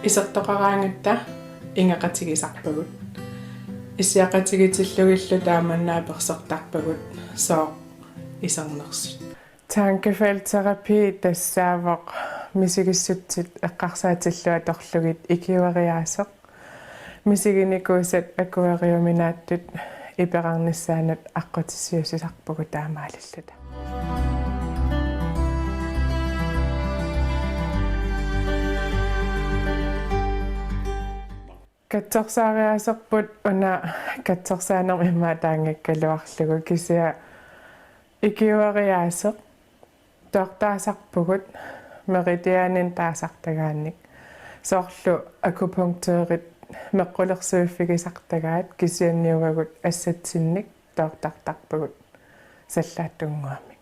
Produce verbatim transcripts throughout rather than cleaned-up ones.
Isertoqaraangatta ingeqatigisarpagut. Issiaqatigiitillugillu taamanna apersortarpagut sooq isernersut. Tankefeltterapi tassaavoq misigissutsit eqqarsaatillu atorlugit ikiueriaaseq. Misiginikuusat akueriuminaatsut iperarnissaannut aqqutissiuussisarpugut taamaalilluta. Katsorsaariaaserput una katsorsaanermi immaqa taanngikkaluarlugu, kisianni ikiueriaaseq toortaasarpugut meridianin taasartagaannik. Soorlu akupunktørit meqqulersuiffigisartagaat, kisianni uagut assatsinnik toortartarpagut sallaattunnguamik.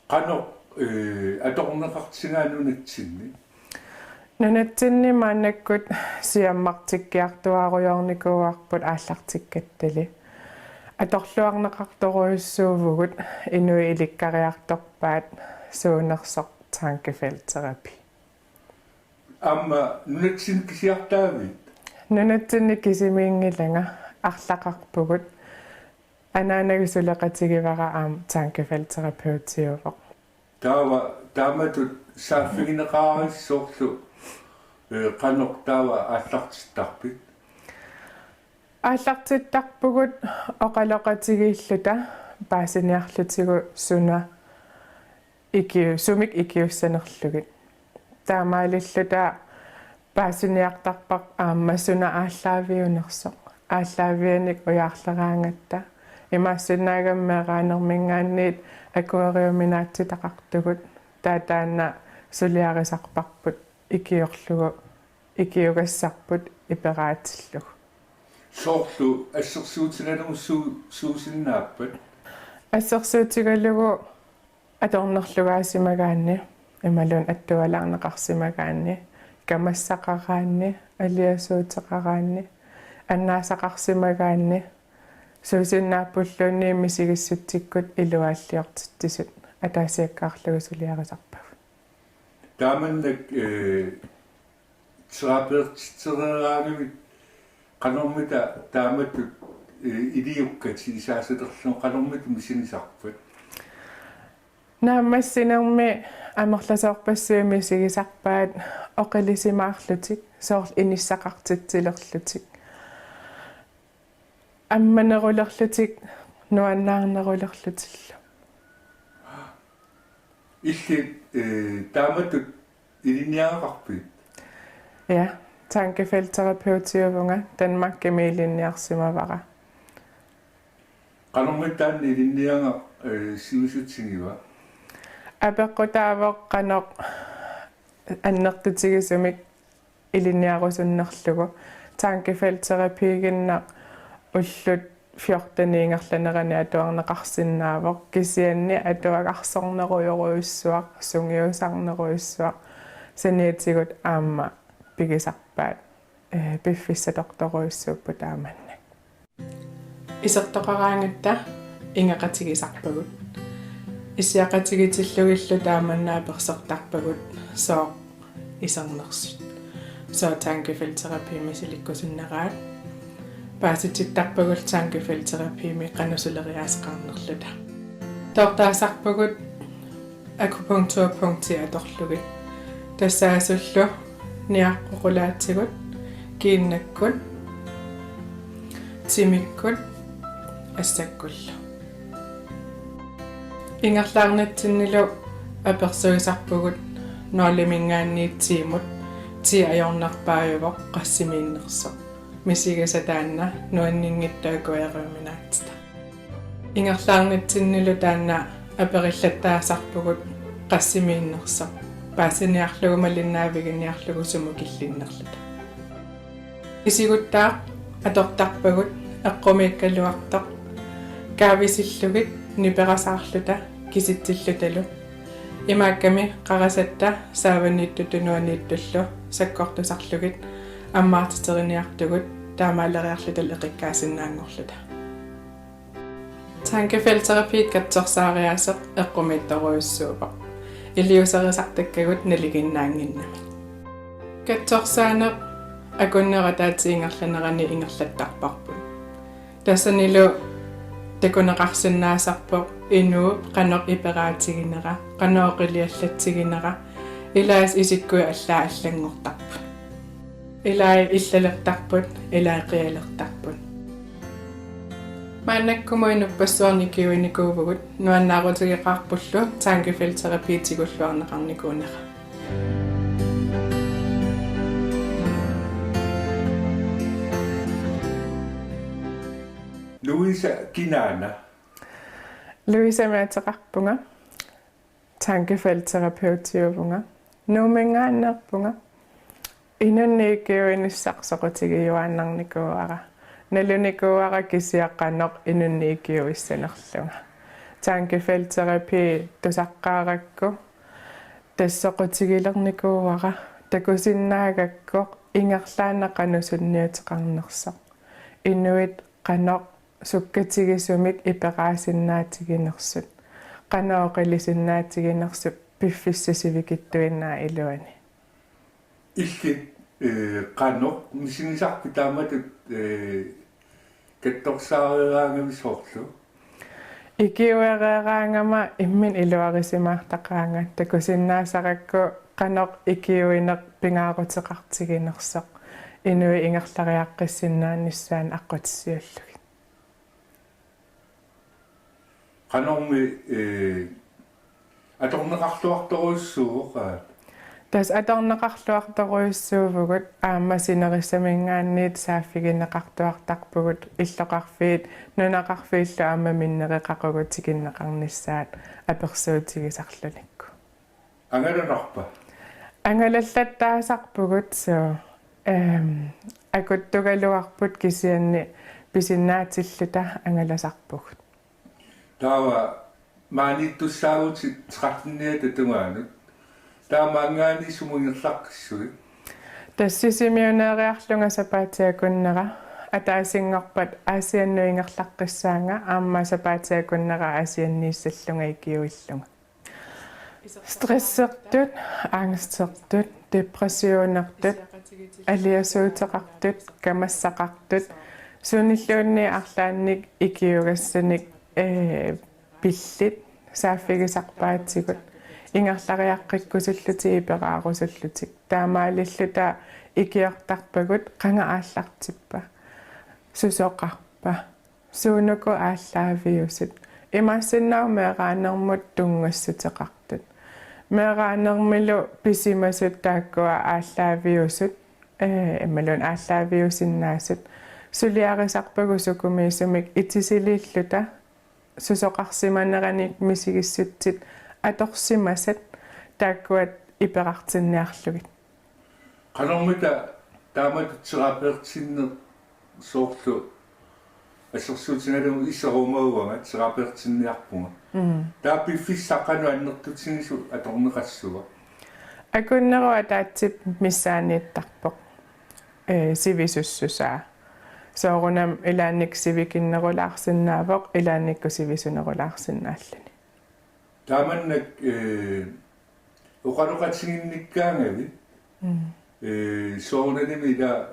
Qanoq, ee, atorneqartigaa nunatsinni? Nunatsinni maannakkut siammartikkiartuaarujoornikuuarput aallartikkattali. Atorluarneqartorujussuuvugut inuit ilikkariartorpaat suunersoq tankefeltterapi. Aamma nunatsinni kisiartaavit? Nunatsinni kisimiinngilanga, arlaqarpugut. Anaanaga suleqatigivara aamma tankefeltterapeutiuvoq. Taava taamatut saaffigineqarisi soorlu, ee, qanoq taava aallartittarpit? Aallartittarpugut oqaloqatigiilluta paasiniarlutigu suna ikiu-, sumik ikiussanerlugit. Taamaalilluta paasiniartarpara aamma suna aallaaviunersoq. Aallaavianik ujaarleraangatta. Imaassinnaagami meeraanermiingaanniit akueriuminaatsitaqartugut. Taava taanna suliarisarparput ikiorlugu, ikiugassarput iperaatillugu. Soorlu assersuutigalugu suu-, suusinnaappat? Assersuutigalugu atornerlugaasimagaanni, imaluunniit attualaarneqarsimagaanni, kamassaqaraanni, aliasuuteqaraanni, annaasaqarsimagaanni, suusinnaappulluunniit misigissutsikkut iluaalliortitsisut ataasiakkaarlugu suliarisarpagut. Taamannak, ee, terapeutereeraangavit qanormita taamatut, ee, iliukkatit isaasalerlugu qanormita misigisarpat? Naammassinermi amerlasoorpassuit misigisarpaat oqilisimaarlutik, soorlu inissaqartitsilerlutik. Ammanerulerlutik, nuannaarnerulerlutillu. Illit, ee, taamatut ilinniagaqarpit? Ja, tankefeltterapeutiuvunga, Danmarkimi ilinniarsimavara. Qanormita taanna ilinniagaq, ee, sivisutigiva? Apeqqutaavoq qanoq annertutigisumik ilinniarusunnerlugu. Tankefeltterapiiginnaq ullut fjorten ingerlanerani atuarneqarsinnaavoq, kisianni atuagarsornerujorujussuaq, sungiusarnerujussuaq, saniatigut aamma pigisarpaat, ee, piffissaq atortorujussuupput taamannak. Isertoqaraangatta ingeqatigisarpagut. Issiaqatigiitillugillu taamanna apersortarpagut sooq isernersut. Sooq tankefeltterapi misilikkusunneraat. Paasitittarpagut tankefeltterapimi qanoq suleriaaseqarnerluta. Toortaasarpagut akupunkturpunkti atorlugit. Tassaasullu niaqququlaatigut, kiinnakkut, timikkut, assakkullu. Ingerlaarnitsinnilu apersuisarpugut nulimiingaanniit tiimut, ti ajornerpaajuvoq qassimiinnersoq. Misigisat taanna nuanninngitsoq akueriuminaatsita. Ingerlaarnitsinnilu taanna aperillattaasarpugut qassimiinnersoq, paasiniarlugu malinnaaviginiarlugu sumut killinnerluta. Isiguttaaq atortarpagut eqqumiikkaluartoq kaavisillugit niperasaarluta kisitsiillutalu. Imaakkami qarasatta saavaniittut tunuaniittullu sakkortusarlugit ammaartiteriniartugut taamaaleriarlutalu eqikkaasinnaanngorluta. Tankefeltterapi katsorsaariaaseq eqqumiitsorujussuuvoq iliuuserisartakkagut nalinginnaannginnamik. Katsorsaaneq akunnerup ataatsip ingerlanerani ingerlattarparput. Tassanilu takuneqarsinnaasarpoq inuup qanoq iperaatiginera, qanoq oqiliallatsiginera, ilaasa isikkuit allaat allanngortarput. Ilai illalertarput, ilai qialertarput. Maannakkumut inuppassuarnik ikiuinikuuvugut, nuannaarutigeqaarpullu tankefeltterapi tigulluarneqarnikuunera. Louisa kinaana? Louisamik ateqarpunga. Tankefeltterapeutiuvunga. Nuumminngaanneerpunga. Inunnik ikiuinissaq soqutigiuaannarnikuuara. Nalunikuuara kisianni qanoq inunnik ikiuissanerlunga. Tankefeltterapi tusaqqaarakku tassa soqutigilernikuuara, takusinnaagakku ingerlaannaq qanoq sunniuteqarnersoq. Inuit qanoq sukkatigisumik iperaasinnaatiginersut, qanoq oqilisinnaatiginersut piffissap sivikitsuinnaap iluani. Illit, eh, qanoq misigisarpit taamatut, eh, katsorsaareeraangavit soorlu? Ikiuereeraangama imminut iluarisimaartaqaanga, takusinnaasarakku qanoq ikiuineq pingaaruteqartiginersoq inuit ingerlariaqqissinnaanissaannut aqqutissiuullugit. Qanormi, eh, atorneqarluartorujussuuvoq, aa? Tassa atorneqarluartorujussuuvugut, aamma sinerissaminngaanniit saaffigineqartuartarpugut illoqarfiit nunaqarfiillu aamma minnerissaqarpugut tikinneqarnissaat apersuutigisarlutikku. Angalanarpa? Angalallattaasarpugut, suu, ehm, akuttugaluarput kisianni pisinnaatilluta angalasarpugut. Taava maaniittussaavutit tretteniata tungaanut. Taava maanngaanniit sumut ingerlaqqissuit? Tassa Sisimiuneeriarlunga sapaatip akunnera, ataasinngorpat Aasiannut ingerlaqqissaanga, aamma sapaatip akunnera Aasianniissallunga ikiuillunga. Stressertut, angstertut, depressionertut, aliasuuteqartut, kamassaqartut, sunilluunniit arlaannik ikiugassanik, eh, pillit saaffigisarpaatigut, ingerlariaqqikkusullutik, iperaarusullutik. Taamaalilluta ikiortarpagut, qanga aallartippa? Susoqarpa? Suunuku aallaaviusut? Imaassinnaavoq meeraanermut tunngassuteqartut. Meeraanermilu pisimasut taakkua aallaaviusut, eh, imaluunniit aallaaviusinnaasut. Suliarisarpagut sukumiisumik itisiliilluta susoqarsimaneranik misigissutsit atorsimasat taakkua iperartinniarlugit. Qanormita taamatut terapeutinneq soorlu assersuutigalugu iserumaarama terapeutinniarpunga. Mm. Taava piffissaq qanoq annertutigisoq atorneqassavat? Akunnerup ataatsip missaaniittarpoq. Eh, sivisussusaa. Soorunami ilaannikkut sivikinnerulaarsinnaavoq, ilaannikkut sivisunerulaarsinnaalluni. Taamannak, eh, oqaloqatiginnikkaangavit, mm, eh, soorunalimi ila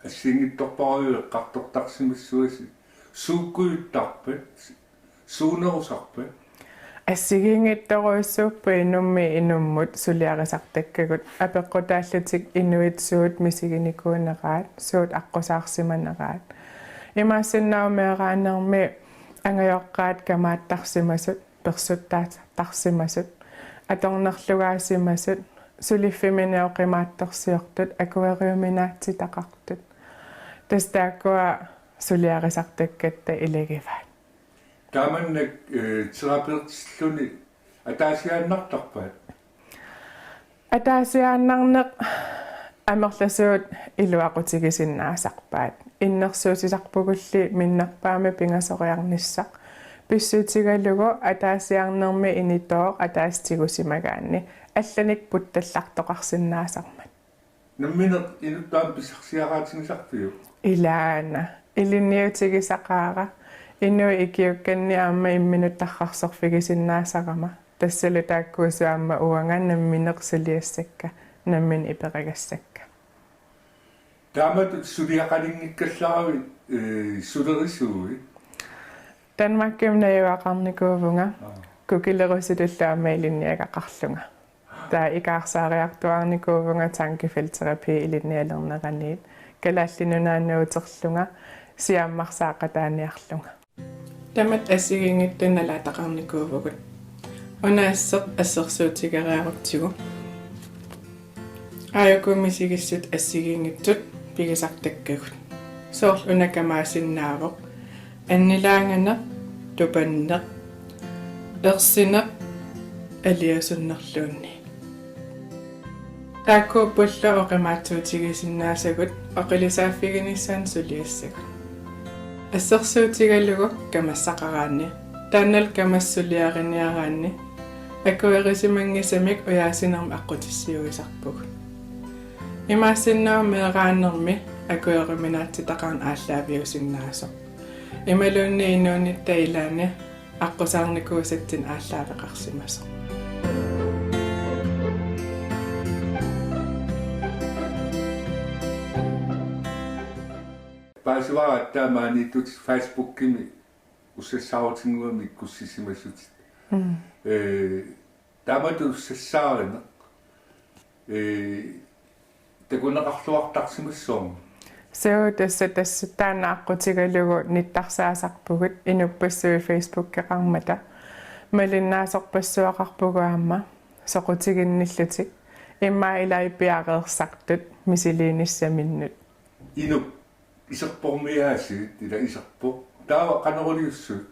assigiinngitsorpassuit eqqartortarsimassuasi, suukkujuttarpat, suunerusarpat? Assigiinngitsorujussuupput inummiit inummut suliarisartakkagut, apeqqutaallutik inuit suut misiginikuuneraat, suut aqqusaarsimaneraat. Imaassinnaavoq meeraanermi angajoqqaat kamaattarsimasut, persuttaasartarsimasut, atornerlugaasimasut, suliffimminni oqimaatsorsiortut, akueriuminaatsitaqartut. Tassa taakkua suliarisartakkatta ilagivaat. Taamannak, eh, terapeutilluni ataasiaannartarpaat? Ataasiaannarneq amerlasuut iluaqutigisinnaasarpaat. Innersuussisarpugulli minnerpaamik pingasoriarnissaq. Pissutigalugu ataasiaannarnermi initooq ataaseq tigusimagaanni allanik puttallartoqarsinnaasarmat. Nammineq inuttut aamma pissarsiaraatigisarpiuk? Ilaana. Ilinniutigisaqaara. Inuit ikiukkanni aamma imminut tarrarsorfigisinnaasarama. Tassalu taakkuusut aamma uanga nammineq suliassakka. nammineq iperagassakka. Taamatut suliaqalinngikkallaravit, ee, sulerisuuit? Danmarkimi najugaqarnikuuvunga. Aa. Kukilerusutullu aamma ilinniagaqarlunga. Taava ikaarsaariartuaarnikuuvunga tankefeltterapi ilinnialerneraniit. Kalaallit Nunaannut uterlunga siammarsaaqataaniarlunga. Tamatta assigiinngitsut nalaataqarnikuuvugut. Una asseq assersuutigeriarutsigu. Aajuku misigissut assigiinngitsut pigisartakkagut. Soorlu una kamaasinnaavoq: annilaanganeq, tupanneq, ersineq, aliasunnerluunniit. Taakkuuppullu oqimaatsuutigisinnaasagut oqilisaaffiginissaannut suliassagut. Assersuutigalugu kamassaqaraanni, taannalu kamassuliariniaraanni, akuerisimanngisamik ujaasinermi aqqutissiuisarpugut. Imaassinnaavoq meeraanermi akueruminaatsitaqarneq aallaaviusinnaasoq. Imaluunniit inuunitta ilaanni aqqusaarnikuusatsinnik aallaaveqarsimasoq. Paasivara taamaaniittut Facebookimi ussassaarutinnguamik ikkussisimasut. Mm. Ee, taamatut ussassaarineq. Ee, takuneqarluartarsimassuarmi. Suu, tassa, tassa taanna aqqutigalugu nittarsaasarpugut inuppassuit Facebookeqarmata. Malinnaasorpassuaqarpugut aamma soqutiginnillutik. Immaqa ilai piareersartut misiliinissaminnut. Inup iserpormiaasiit, ila iserpoq. Taava qanoq iliussuit?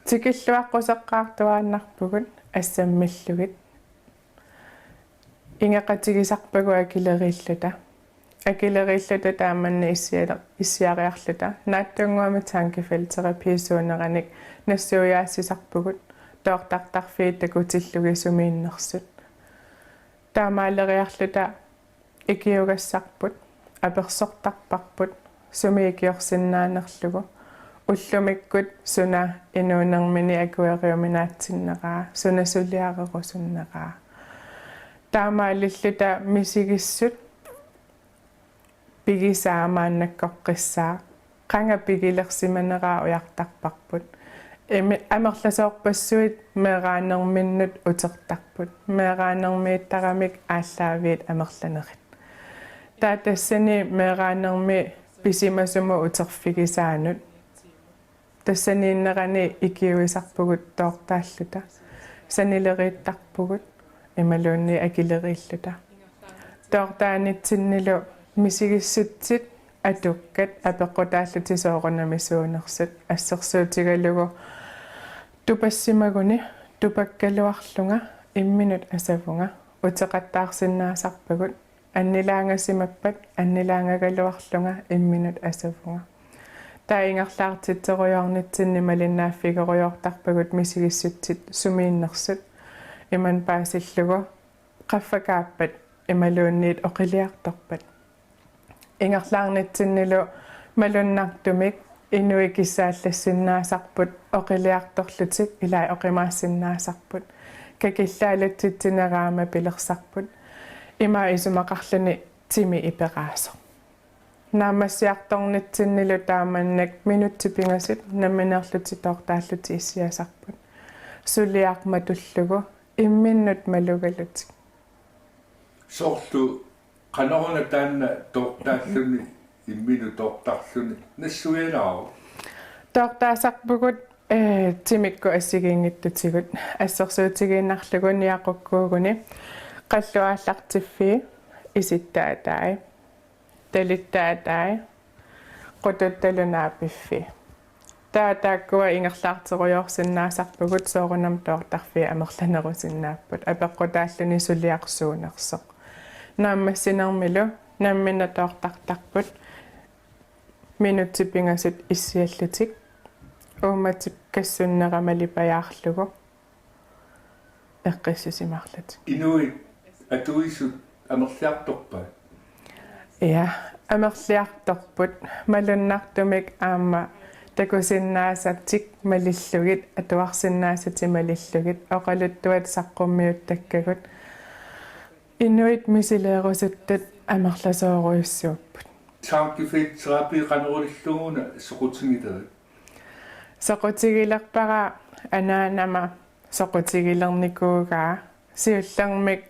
Tikilluaqquseqqaartuaannarpugut assammillugit. Ingeqatigisarpagut akileriilluta. Akileriilluta taamannak issiar-, issiariarluta. Naatsunnguamik tankefeltterapi suuneranik nassuiaassisarpugut. Toortartarfiit takutillugit sumiinnersut. Taamaaleriarluta ikiugassarput, apersortarparput, sumi ikiorsinnaanerlugu, ullumikkut suna inuunermini akueriuminaatsinneraa, suna suliarerusunneraa. Taamaalilluta misigissut pigisaa maannakkoqqissaaq. Qanga pigilersimaneraa ujartarparput. Imi-, amerlasoorpassuit meeraanerminnut utertarput. Meeraanermiittaramik aallaaviit amerlanerit. Taava tassani meeraanermi pisimasumut uterfigisaanut. Tassaniinnerani ikiuisarpugut toortaalluta. Sanileriittarpugut imaluunniit akileriilluta. Toortaanitsinnilu misigissutsit atukkat apeqqutaallutik soorunami suunersut, assersuutigalugu tupassimaguni tupakkaluarlunga imminut asavunga, uteqattaarsinnaasarpagut, annilaangasimappat annilaangagaluarlunga imminut asavunga. Taava ingerlaartitserujoornitsinni malinnaaffigerujoortarpagut misigissutsit sumiinnersut, imannak paasillugu qaffakaappat imaluunniit oqiliartorpat. Ingerlaarnitsinnilu malunnartumik inuit kissaallassinnaasarput oqiliartorlutik, ilai oqimaassinnaasarput. Kakillaalutsitsineraama pilersarput. Ima isumaqarluni timi iperaasoq. Naammassiartornitsinnilu taamannak minutsit pingasut nammineerlutik toortaallutik issiasarput. Suliaq matullugu imminnut malugalutik. Soorlu qanoruna taanna toortaalluni, imminut toortarluni nassuialaaruk? Toortaasarpugut, ee, timikkut assigiinngitsutigut, assersuutigiinnarlugu niaqukkuuguni qalluaallartiffii, isittaatai, talittaatai, qututtalu naapiffii. Taava taakkua ingerlaarterujoorsinnaasarpugut soorunami toortarfiit amerlanerusinnaapput, apeqqutaalluni suliaq suunersoq. Naammassinermilu nammineq toortartarput minutsit pingasut issiallutik, uummatikkassunnera malipajaarlugu eqqissisimaarlutik. Inuit atuisut amerliartorpaat? Ja, amerliartorput. Malunnartumik aamma takusinnaasatik malillugit, atuarsinnaasatik malillugit, oqaluttuat saqqummiuttakkagut. Inuit misileerusuttut amerlasoorujussuupput. Tankefeltterapi qanorluunniit soqutigilerit? Soqutigilerpara anaanama soqutigilernikuugaa, siullermik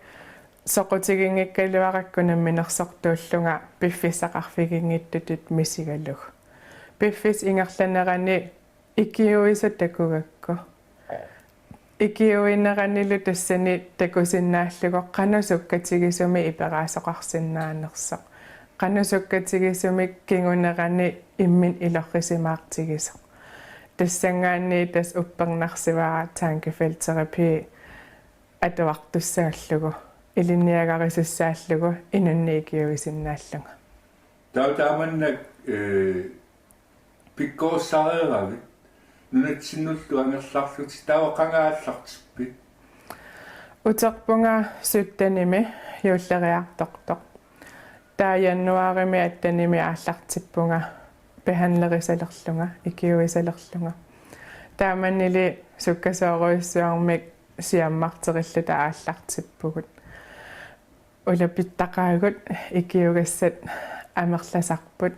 soqutiginngikkaluarakku namminersortuullunga piffissaqarfiginngitsutut misigalugu. Piffissap ingerlanerani ikiuisa takugakku. Ikiuineranilu tassani takusinnaallugu qanoq sukkatigisumik iperaasoqarsinnaanersoq. Qanoq sukkatigisumik kingunerani imminut ilorrisimaartigisoq. Tassanngaanniit tassa uppernarsivara tankefeltterapi atuartussaallugu, ilinniagarisussaallugu inunnik ikiuisinnaallunga. Taava taamannak, eh, pikkorissareeravit nunatsinnullu angerlarlutit, taava qanga aallartippit? Uterpunga syttenimi juulleriartortoq. Taava januaarimi attenimi aallartippunga behandlerisalerlunga, ikiuisalerlunga. Taamannili sukkasoorujussuarmik siammarterilluta aallartippugut. Ulapittaqaagut ikiugassat amerlasarput,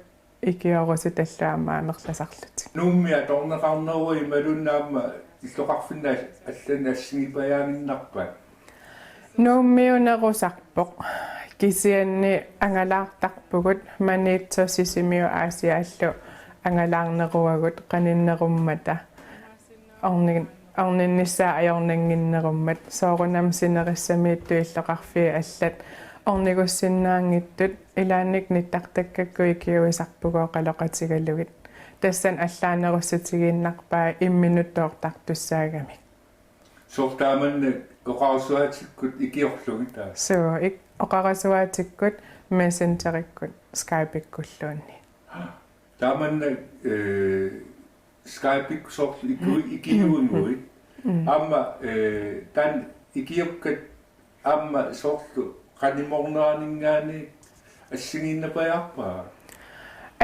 ikiorusutallu aamma amerlasarlutik. Nuummi atorneqarneruvoq imaluunniit aamma illoqarfinni allanik assigiipajaaginnarpat? Nuummiunerusarpoq. Kisianni angalaartarpugut, Maniitsoq Sisimiut Aasiaallu angalaarneruagut qaninnerummata. Ornin-, orninnissaa ajornannginnerummat, soorunami sinerissamiittut illoqarfiit allat ornigussinnaanngitsut, ilaannikkut nittartakkakku ikiuisarpugut oqaloqatigalugit. Tassani allaanerussutigiinnarpaa imminut toortartussaagamik. Soorlu taamannak oqarasuaatikkut ikiorlugit, aa? Suu, ik-, oqarasuaatikkut Messengerikkut Skypekkulluunniit. Taamannak, eh, Skypekku soorlu iku-, ikiuiguit. Mm. Aamma, eh, taanna ikiukkat aamma soorlu qanimoorneraninngaanniit assigiinnapajaarpara?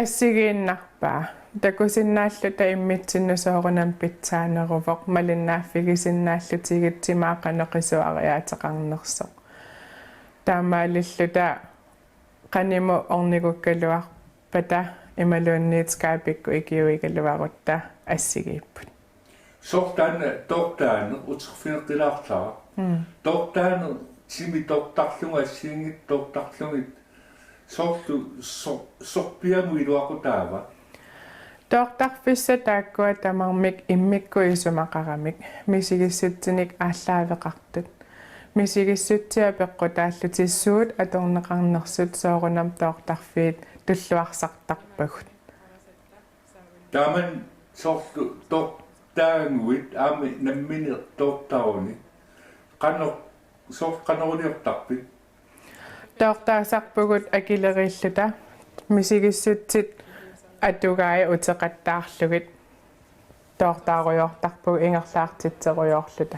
Assigiinnarpaa. Takusinnaalluta immitsinnut soorunami pitsaaneruvoq, malinnaaffigisinnaallutigit timaa qanoq qisuariaateqarnersoq. Taamaalilluta qanimut ornigukkaluarpata imaluunniit Skypekkut ikiuigaluarutta assigiipput. Soorlu taanna toortaaneq uterfigeqqilaarlara. Mm. Toortaaneq timi toortarlugit assigiinngitsut toortarlugit soorlu so-, sorpiamut iluaqutaava? Toortarfissat taakkua tamarmik immikkut isumaqaramik misigissutsinik aallaaveqartut. Misigissutsiat peqqutaallutik suut atorneqarnersut soorunami toortarfiit tulluarsartarpagut. Taamani soorlu toortaaguit aamma nammineq toortaruni. Qanoq, soorlu qanoq iliortarpit? Toortaasarpugut akileriilluta, misigissutsit atugai uteqattaarlugit toortaarujoortarpugut ingerlaartitserujoorluta.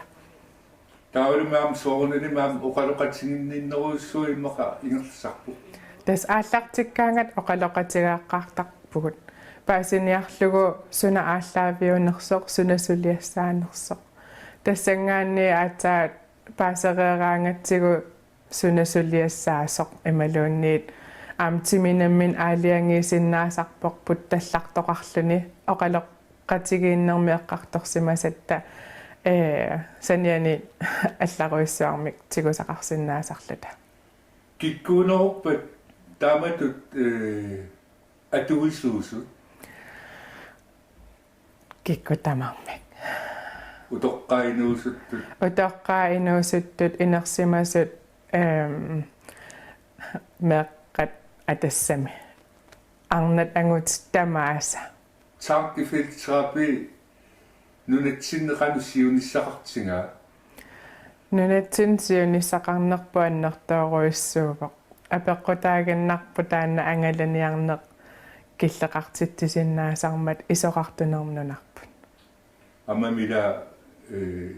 Taavalu aamma soorunalimi aamma oqaloqatiginninnerujussuuvoq immaqa ingerlasarput. Tassa aallartikkaangat oqaloqatigeeqqaartarpugut. Paasiniarlugu suna aallaaviunersoq, suna suliassaanersoq. Tassanngaanniit aatsaat paasereeraangatsigu suna suliassaasoq imaluunniit aamma timi nammineq aalajangiisinnaasarpoq puttallartoqarluni oqaloq- qatigiinnermi eqqartorsimasatta, ee, saniani allarujussuarmik tigusaqarsinnaasarluta. Kikkuuneruppat taamatut, ee, atuisuusut? Kikkut tamarmik. Utoqqaat inuusuttut? Utoqqaat inuusuttut, inersimasut, ehm, meeqqat atassami. Arnat angutit tamaasa. Tankefeltterapi nunatsinni qanoq siunissaqartigaa? Nunatsinni siunissaqarnerput annertoorujussuuvoq. Apeqqutaaginnarpoq taanna angalaniarneq killeqartitsisinnaasarmat isorartunermut nunarput. Aamma ila, eh,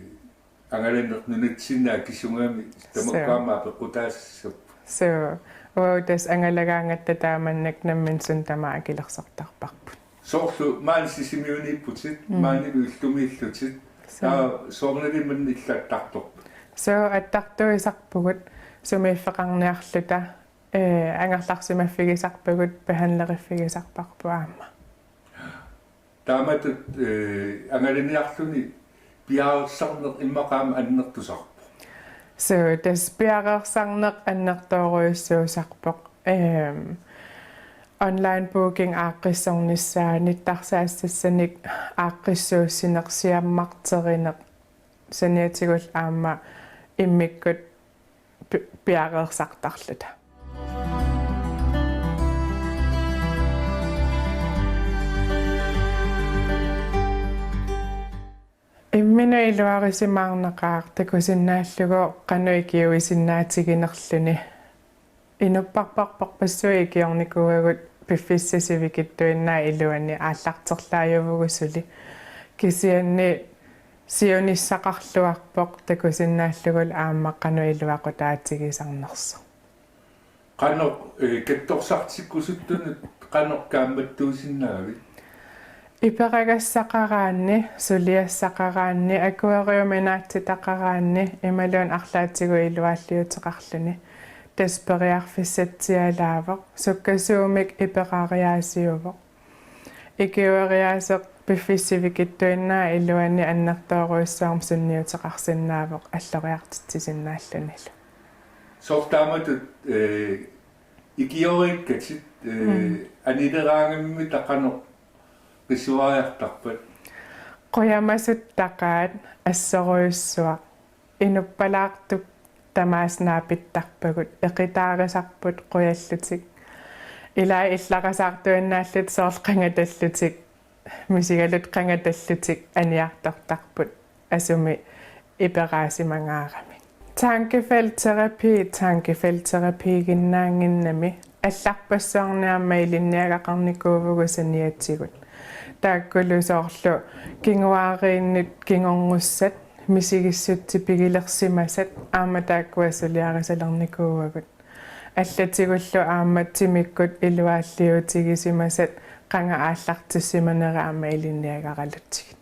angalaneq nunatsinni akisugami tamakku aamma apeqqutaassapput. Suu, uagut tassa angalagaangatta taamannak nammineq suna tamaat akilersortarparput. Soorlu maani Sisimiuniipputit, mm, maanilu illumiillutit, suu, taava soorunalimi illit attartorpit? Suu, attartuisarpugut. Sumiiffeqarniarluta, ee, angerlarsimaffigisarpagut, behandleriffigisarparput aamma. Taamatut, ee, angalaniarluni piareersarneq immaqa aamma annertusarpoq. Suu, tassa piareersarneq annertoorujussuusarpoq. Ehm, online booking aaqqissornissaa, nittarsaassassanik aaqqissuussineq, siammarterineq, saniatigullu aamma immikkut pi-, piareersartarluta. Imminut iluarisimaarnaqaaq takusinnaallugu qanoq ikiuisinnaatiginerluni. Inupparparparpassuit ikiornikuuagut piffissaq sivikittuinnaap iluani aallarterlaajuvugut suli. Kisianni siunissaqarluarpoq takusinnaallugulu aamma qanoq iluaqutaatigisarnersoq. Qanoq, ee, katsorsartikkusuttunut qanoq kaammattuusinnaavit? Iperagassaqaraanni, suliassaqaraanni, akueriuminaatsitaqaraanni, imaluunniit arlaatigut iluaalliuteqarluni. Tassa periarfissatsialaavoq, sukkasuumik iperariaasiuvoq. Ikiueriaaseq piffissaq sivikittuinnaap iluani annertoorujussuarmik sunniuteqarsinnaavoq alloriartitsisinnaallunilu. Soorlu taamatut, ee, ikioriikkatit, ee, Mm. anileraangammi qanoq qisuariartarpat? Qujamasuttaqaat, assorujussuaq. Inuppalaartut tamaasa naapittarpagut, eqitaarisarput qujallutik. Ilai illaqasaartuinnaallutik soorlu qangatallutik, misigalutik qangatallutik aniartortarput asumi iperaasimangaaramik. Tankefeldterapi, tankefeldterapiiginnaannginnami allarpassuarni aamma ilinniagaqarnikuuvugut saniatigut. Taakkulu soorlu kinguaariinnut kingornussat, misigissutsit pigilersimasat aamma taakkua suliarisalernikuuagut. Allatigullu aamma timikkut iluaalliuutigisimasat qanga aallartissimanera aamma ilinniagaraluttigit.